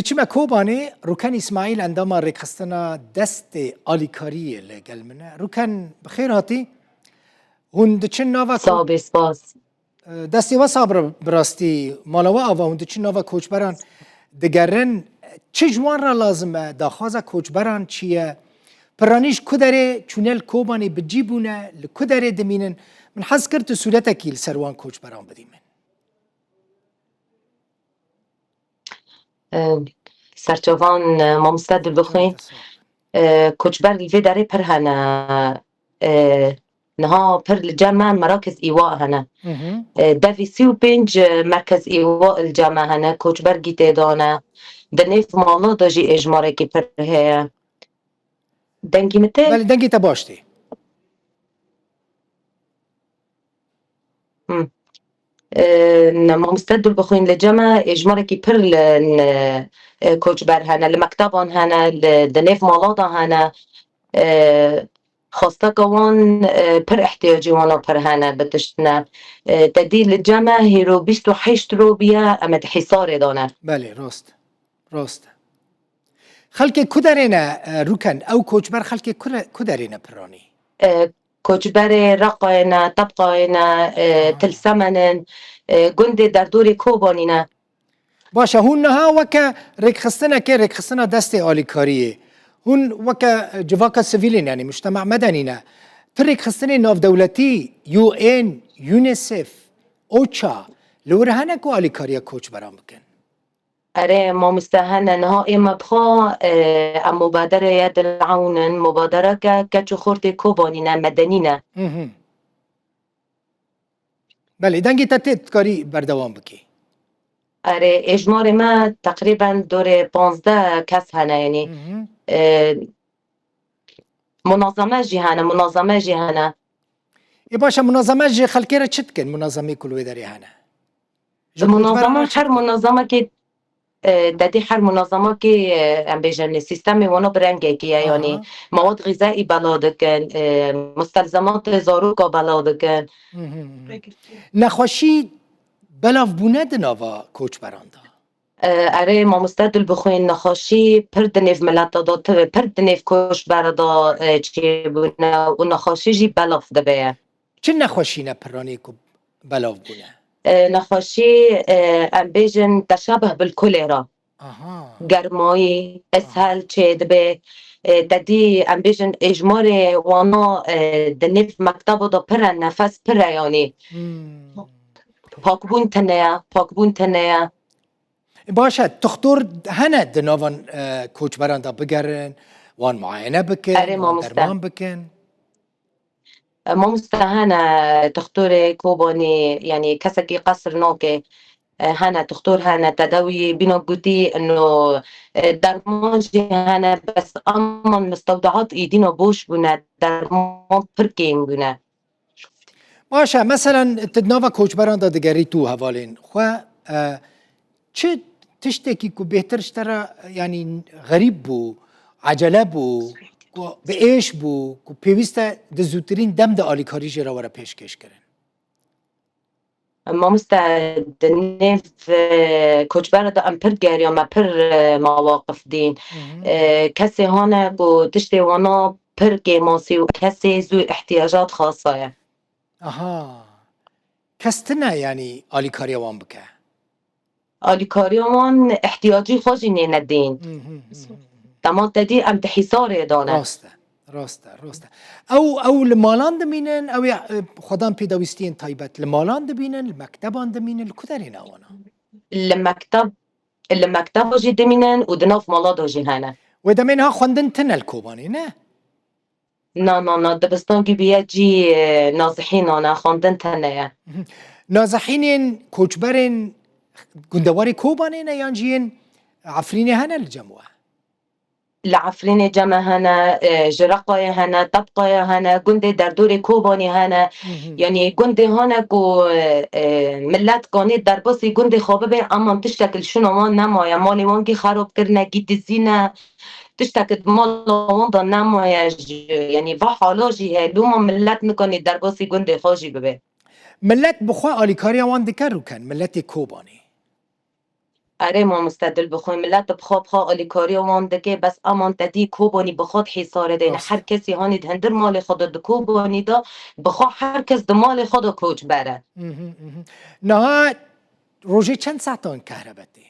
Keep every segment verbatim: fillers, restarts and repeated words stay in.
Çime Kobanê, Rûken Îsmaîl endama rêkxistina destê alîkariyê li gel min e. Rûken, bi xêr hatî. Hûn diçin nava Ko-, Sağ bê, spas. Destê we sax bi, bi rastî mala we ava, hûn diçin nava koçberan digerin. Çi ji wan re lazim e? Daxwaza koçberan çi ye? Piranî ji ku derê çûne li Kobanê bi cî bûne, li ku derê dimînin? Min hez kir tu sûretekî li ser wan koçberan bidî min. E, serçavan, e, mamoste Dilbixwîn, e, koçber li vê derê pir hene. E, niha pir li cem me Merakez Îwa hene. Hı hı. E, devî sî û pênc, e, Merkez Îwa li cem me hene. Koçber gî tê de ne. Di nêv mala de jî êjmarekî pir heye. Dengî min tê? Belê, dengê te baş tê. Hı. E, ne, mamoste Dilbixwîn, li cem me êjmarekî pir li, ne, e, koçber hene, li mekteban hene, li, di nêv mala de hene. E, xwesteka wan, e, pir ihtiyacî wana pir hene bi tiştine. E, te dî li cem me hîro bîst û heşt robiye em ê di Hîsarê de ne. Belê, rast. Rast e. Xelkê ku derê ne, e, Rûken? Ew koçber xelkê ku re-, ku derê ne piranî? E, koçberê Reqayê ne, Tebqayê ne, e, Aha. Tilsemen in, e, gundê derdorê Kobanî ne. Baş e, hûn niha weke rêkxistinekê, rêkxistina destê alîkariyê, hûn weke, e, civaka sivîl in, yanî mujtema medenî ne, tu rêkxistinê navdewletî, U N, UNICEF, OCHA, li wir hene ku alîkariya koçberan bikin? Erê, mamoste, hene niha ê me bixwe, e, em mubadereye dilewnin, mubadereke keç û xortê Kobanî ne, medenî ne. Hı hı. Belê, dengê te tê, dikarî berdewam bikî. Erê, êjmarê me teqrîben dorê panzdeh kes hene, yanî, Hı hı. e, munazeme jî hene, munazeme jî hene. Ê baş e, munazeme ji xelkê re çi dikin, munazemê ku li wê derê hene? Ji Munazeme, koçberan re çi her dikin? Munazemekê, e, te dî her munazemekê, e, em bêjin, sîstemê wana bi rengekî ye, yanî Aha. mewad xîzayî belav dikin, e, mustelzematê zaroka belav dikin. Hı hı hı. Nexweşî belav bûne di nava koçberan de? E, erê, mamoste Dilbixwîn, nexweşî pir di nêv mileta de, pir di nêv koçbera de, e, çêbûne û nexweşî jî belav dibe. Çi nexweşî ne piranî ku belav bûne? E, nexweşî, e, em bêjin teşabeh bil kolera. Aha. Germayî, Aha. eshel çêdibe. E, te dî em bêjin êjmarê wana, e, di nêv mekteba de pir e, nefes pir e, yanî. Hmm. Pakbûn tune ye, pakbûn tune ye. Baş e, toxtor hene di navan, e, koçberan de bigerin, wan muayene bikin, Erê wan mamoste. Derman bikin? E, mamoste, hene toxtorê Kobanî, yanî kesekî qesir nake. E, hene toxtor hene, tedawî bîna gotî, ino, e, derman jî hene, bes aman mistewdeat îdîna boş bûne, derman pir kêm bûne. Baş e, meselen tu di nava koçberan de digerî tu hevalên xwe, e, çi tiştekî ku bêhtir ji te re, yanî xerîb bû, ecele bû, ku bi êş bû, ku pêwîst e di zûtirîn dem de alîkarî jê re were pêşkêş kirin? Mamoste, di nêv, e, koçbera de em pir geriya me, pir, e, mewaqif dîn. Hı hı. E, kesê hane ku tiştê wana pir kêmasî û kesê zû ihtiyacat xasa ye. Aha. Kes tine, yanî alîkariya wan bike? Alîkariya wan ihtiyacî xwe jî nêne dîn. Hı hı hı hı. Dema te dî em di Hîsarê de ne. Rast e, rast e, rast e. Ew, ew li malan dimînin, ew ê, e, xwedan pêdawîstiyên taybet li malan dimînin, li mekteban dimînin, li ku derê ne wana? Li mekteb, li mekteba jî dimînin û di nav mala de jî hene. Wê demê niha xwendin tine li Kobanê, ne? Na, na, na, dibistan gî bûye cî, e, nazihînan e, xwendin tune ye. Mhm. Nazihînên koçberên gundewarê Kobanê ne yan jî yên Efrînê hene li cem we? Li Efrînê cem me hene, e, ji Reqayê hene, Tebqayê hene, gundê derdorê Kobanî hene. Mhm. Yanî gundê hene ku, e, e, millet kanê derbasî gundê xwe bibe, eman tiştek li şûna wan nemaye. Malê wan gî xerab kirine, gî dizî ne. Tiştek di mala wan de nemaye ji, yanî va hala jî heye. Loma millet nikanî derbasî gundê xwe jî bibe. Millet bi xwe alîkariya wan dike Rûken, milletê Kobanê? Erê mamoste, dil bi xwe, milet bi xwe bi xwe alîkariya wan dike, bes eman te dî Kobanî bi xwe di hîsarê de ne. Rast. Her kesî hanî di hindir malê xwe de di Kobanî de, bi xwe her kes di malê xwe de koçber e. Mhm, mhm. Niha rojê çend saetan kehrebe tê?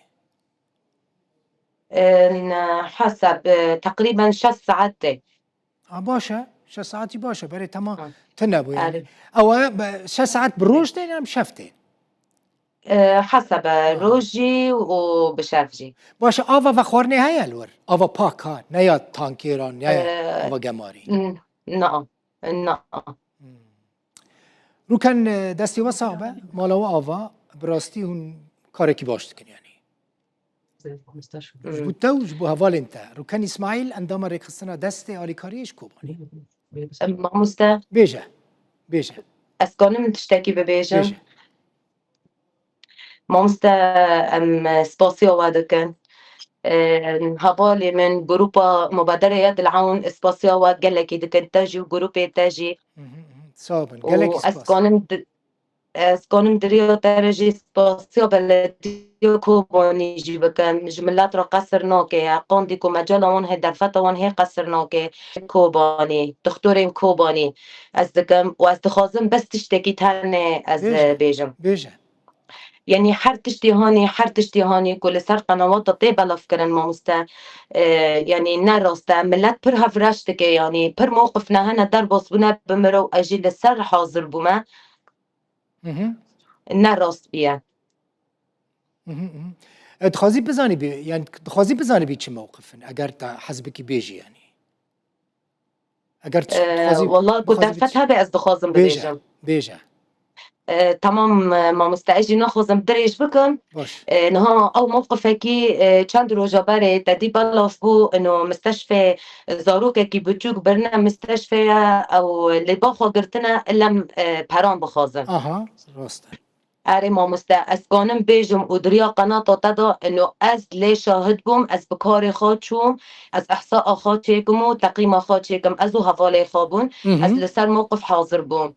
E, ne, hesab, e, teqrîben şeş saet tê. Ha, baş e. Şeş saetî baş e. Berê tema Ha. tune bû yani. Erê. Ew e, be-, şeş saet bi roj tên yan bi şev tên? E, hesebe Ha. rojî û bi şev jî. Baş e, ava vexwarinê heye li wir? Ava pak ha, ne ya tankêran, ne ya E, ava gemarî. n-, na, na. Hmm. Rûken, e, destê we sax be, mala we ava, bi rastî hûn karekî baş dikin yani. Ji bo te û ji bo hevalên te. Rûken Îsmaîl, endama rêkxistina destê alîkariyê ji Kobanê. Em, mamoste. Bêje. Bêje. Ez kanim tiştekî bibêjim? Bêje. Mamoste, em spasiya we dikin. Em, hevalê min, grupa Mubadere Yed el Awn spasiya we gelekî dikin. Te jî û grûpê te jî. Mhm, mhm. Sağ bin. Û Gelekî ez spas. kanim di-, Ez kanim di riya te re jî spasiya belediya Kobanî jî bikim. Ji milet re qesir nake. Qandî ku mecala wan hê, derfeta wan hê qesir nake. Kobanî, dixtorên Kobanî ez dikim û ez dixwazim bes tiştekî tenê ez, Bêje, e, bêjim. bêje. Yanî her tiştî hanî, her tiştî hanî ku li ser qenewata tê belavkirin mamoste, e, yanî ne rast e. Milet pir hevreş dike, yanî pir mewqif ne hene derbas bûne bi mirov, ez jî li ser hazir bûme. Mhm. Ne rast bûye. Mhm, mhm. E, dixwazî bizanî bî, yani dixwazî bizanî bî çi mewqif in, eger te hez bikî bêjî yani. Eger tu E, dixwazî, wala ku dixwazî derfet bikî. hebe ez dixwazim Bêje, bibêjim. bêje. E, tamam, e, mamoste, ez jî naxwazim dirêj bikim. Baş. E, niha ew mewqifekî, e, çend roja berê te dî belav bû, ino misteşfê zarokekî biçûk birine misteşfê ye, ew lê ba xwe girtine, ilem, e, peran bixwazin. Aha, rast e. Erê mamoste, ez kanim bêjim û di riya qenata te de ino ez lê şahid bûm, ez bi karê xwe çûm, ez ihsaa xwe çêkim û teqîma xwe çêkim, ez û hevalê xwe bûn, ez Mhm. li ser mewqif hazir bûm.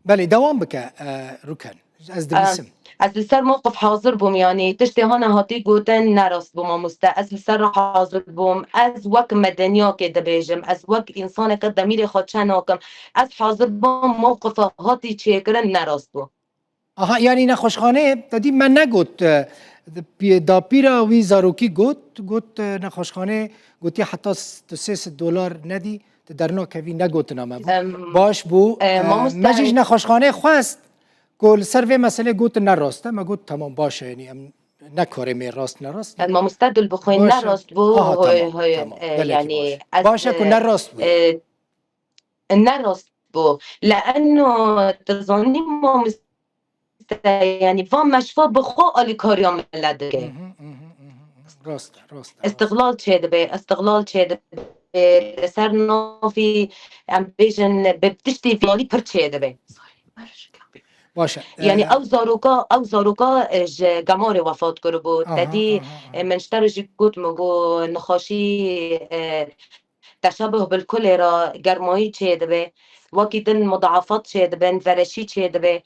Belê, dewam bike, e, Rûken. Ez Em, dibîsim. ez li ser mewqif hazir bûm, yanî tiştê hane hatî gotin ne rast bû mamoste. Ez li ser hazir bûm. Ez wek medeniyakê dibêjim. Ez wek însaneke demîrê xwe çe nakim. Ez hazir bûm, mewqifa hatî çêkirin ne rast bû. Aha, yanî nexweşxaneyê te dî me negot, e, pi-, dapîra wî zarokî got, got, e, nexweşxaneyê gotiye heta s-, tu sê sed dolar nedî, tu dernakevî, negotina me bû. Em, Baş bû. e, E, mamoste me jî ji nexweşxaneyê xwest ku li ser vê meselê gotin ne rast e. Me got, tamam, baş e, yanî em nekarê me rast ne rast. E, mamoste dil bixwîn Baş ne e. rast bû. Aha, Hoy, tamam, hoy, tamam. e, Gelekî yanî baş. ez, Baş e ku e, ne rast bû. e, ne rast bû. Leeno tu zanî mamoste, yanî van meşfa bi xwe alîkariya millet dike. Mhm, mhm, mhm, mhm. Rast e, rast e, rast e. Îstiqlal çêdibe, îstiqlal çêdibe. Li ser navî, em bêjin, bi tiştî vî alî pir çêdibe. Baş e. Yanî Ee, ew zaroka, ew zaroka, e, ji gemarê wefat kiribû. Aha, Te dî, aha, aha. e, min ji te re jî got, min got, nexweşî, e, teşebuh bil kulê re germayî çêdibe. Wekî din mudaafat çêdibin, vereşî çêdibe.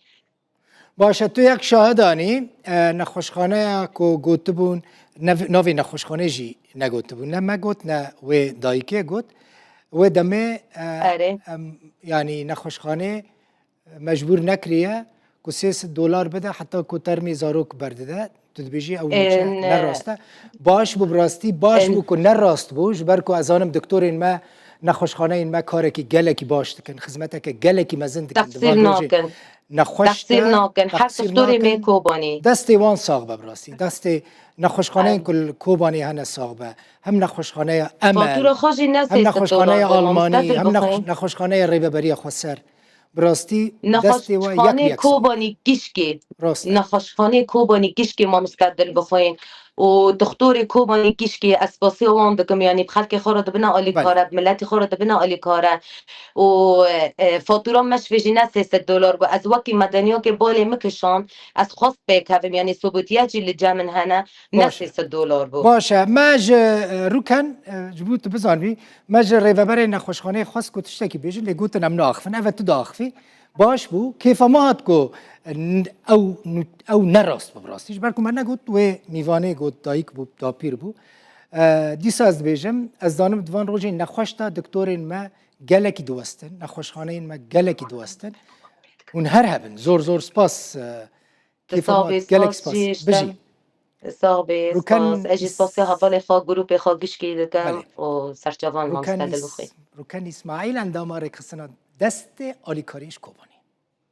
Baş e, tu yek şahid anî, e, nexweşxaneya ku gotibûn, nev-, navê nexweşxanê jî negotibûn. Ne me got, ne wê dayikê got. Wê demê, e, Erê. em, yanî nexweşxanê mecbûr nekiriye ku sê sed dolar bide heta ku termê zarok berdide. Tu dibêjî ew Ên, nûçe ne rast e. Baş bû, bi rastî baş ên. bû ku ne rast bû, ji ber ku ez zanim doktorên me, nexweşxaneyên me karekî gelekî baş dikin, xizmeteke gelekî mezin dikin. Di Texsîr van rojê nakin. nexweş Texsîr de nakin. Her texsîr doktorê me nakin. Kobanî. Destê wan sax be, bi rastî. Destê nexweşxaneyên Em. ku li Kobanê hene sax be. Hem nexweşxaneya Emel, Fatura xwe jî ne hem sê sed nexweşxaneya dolar bû, Almanî, mamoste hem nex-, Dilbixwîn. nexweşxaneya Rêveberiya Xweser. Bi rastî destê we yek yek sax. Nexweşxanê Kobanî Gişkê. Rast e. Nexweşxanê Kobanî Gişkê, mamoste Dilbixwîn. Û dixtorê Kobanî Gişkê, ez spasiya wan dikim, yanî bi xelkê xwe re dibine alîkare, Belê. bi miletî xwe re dibine alîkare. Û, e, e, fatura me ji vê jî ne sê sed dolar bû. Ez wekî medeniyakê balê min kişand, ez xwest pêkevim, yanî sobûtiye jî li cem min hene, ne Baş e. sê sed dolar bû. Baş e. Me ji, e, Rûken, e, ji bo tu bizanibî, me ji rêveberê nexweşxaneyê xwest ku tiştekî bêjin, lê gotin em naaxivin. Ev e tu diaxivî. Baş bû. Kêfa me hat ku n-, ew nû-, ew ne rast bû bi rastî. Ji ber ku me negot wê mîvanê got dayik bû, dapîr bû. E, dîsa ez dibêjim, ez zanim di van rojên nexweş de doktorên me gelekî diwestin, nexweşxaneyên me gelekî diwestin. Hûn her hebin. Zor zor spas. E, kêfa me hat. Gelek spas. Bijî. Sax bê, spas. Ez jî spasê hevalê xwe, grûpê xwe gişkî dikim û serçavan mamoste Dilbixwîn. Rûken Îsmaîl, endama rêxistina destê alîkariyên ji Kobanê.